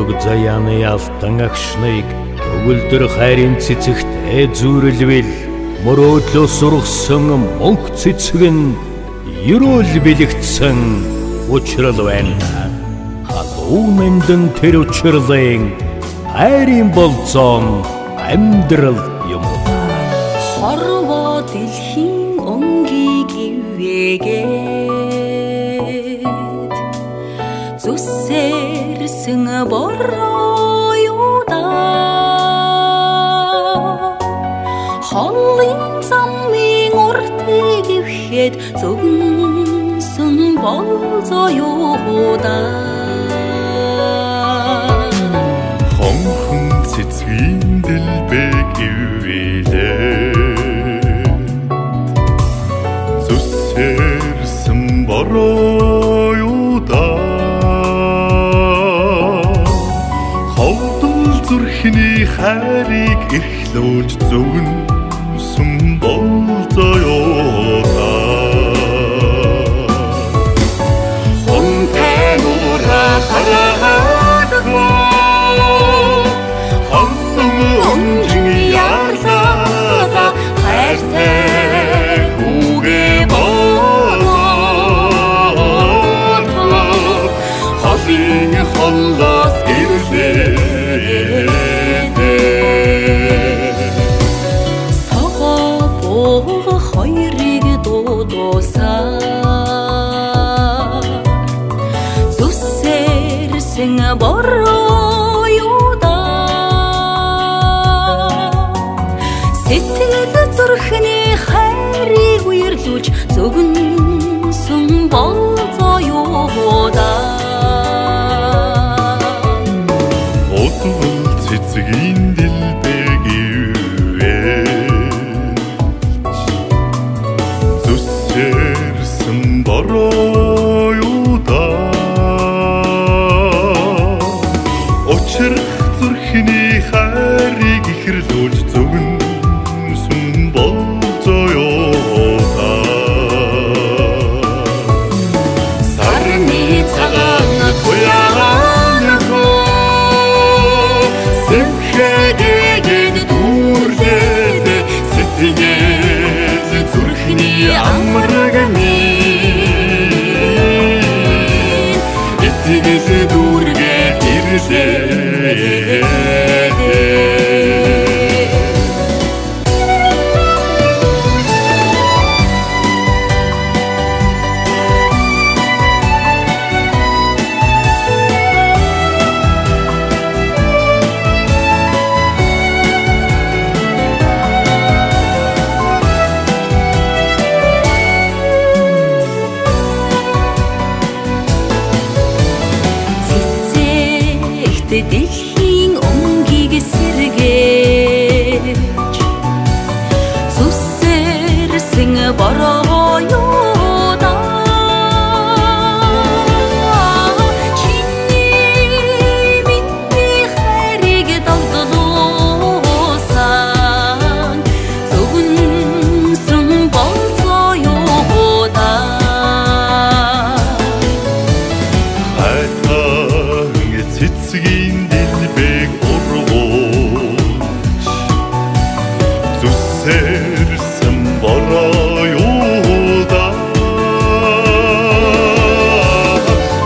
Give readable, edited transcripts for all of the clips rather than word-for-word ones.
Зураг заяаны алтан агшныг төгөлдөр хайрын цэцэгтэй зүйрлвэл мөрөөдлөө сургасан мөнх цэцэг нь ерөөл бэлэгдсэн учрал байна. Халуун нандин тэр учрлын хайрын болзоон амьдрал юм уу? Хорвоо дэлхийн өнгийг ивэгээд зүсэрсэн бороо юу да, холын замын уртыг ивхэд зүгнсэн болзоо юу да. Хонхон цэцгийн дэлбэг ивэлээ зүсэрсэн бороо юу да, ховдол зүрхний хайрыг эрхлүүлж зүгнсэн болзоо юу да. Хонтой нураа хараад хонтон өнжин ярлаа хайртай хүүгээ болоо холын холлоос ирлээ. Согоо бууг хоёрыг дуудуулсан зүсэрсэн бороо юу да, сэтгэл зүрхний хайрыг үерлүүлж зүгнсэн болзоо юу да. Удвал цэцгийн дэлбэг ивэж зүсэрсэн бороо юу да, учрах зүрхний хайрыг ихэрлүүлж зүгнсэн болзоо юу да. Сарны цагаан туяахан сэмхэгээд дүүрлээд сэтгэл зүрхний амраг минь итгэл дүүргээд ирлээ. Дэлхийн өнгийг сэргээж зүсэрсэн бороо юу да, чиний миний хайрыг догдлуулсан зүгнсэн болзоо юу да. Хайтан цэцгийн дэлбэг ургуулж зүсэрсэн бороо юу да,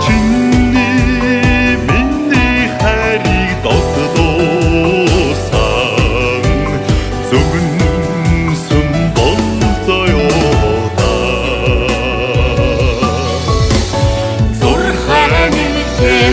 чиний миний хайрыг догдлуулсан зүгнсэн болзоо юу да. Зурхай нэгтэй